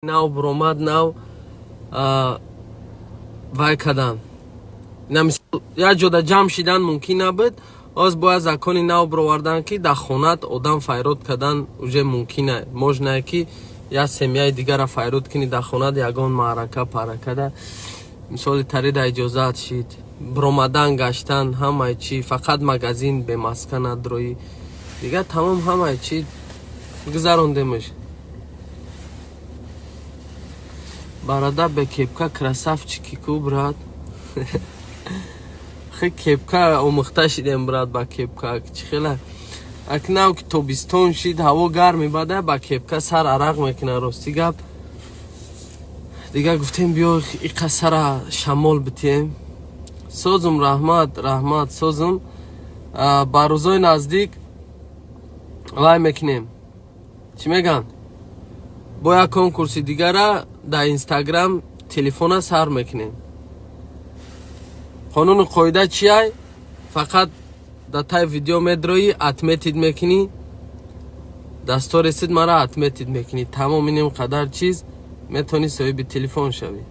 Нав буромад, нав вай кадан. Мисол, як ҷода ҷамъ шидан мумкин набуд. Оз бояд закони нав бировардан, ки дар хонат одам файрод кардан уже мумкина, можно, ки як семьяи дигара файрод кунӣ дар хонат, ягон маърака паракада. Мисоли тарида иҷозат шид биромадан, гаштан, ҳамаи чӣ, фақат магазин бемаска надроӣ, дигар тамом, ҳамаи чӣ гузарондемш. Бародар, бе кепка красавчики ку, брат. Хе, кепка омӯхта шидем, брат, ба кепка чӣ хела. Ак нав ки тобистон шид, ҳаво гарми бада, ба кепка сар арақ мекунад. Рости гап, дигар гуфтем, биё иқа сара шамол битием. Созум, раҳмат, раҳмат, созум. Ба рӯзои наздик вай мекунем, чӣ мегӯянд, бо як конкурси дигара дар Инстаграм телефона сар мекунем. Қонуну қоида чиай? Фақат дар таи видео медроӣ, отметить мекунӣ, дасторесид мара отметить мекунӣ, тамом, инем қадар чиз, метавонӣ соҳиби телефон шавӣ.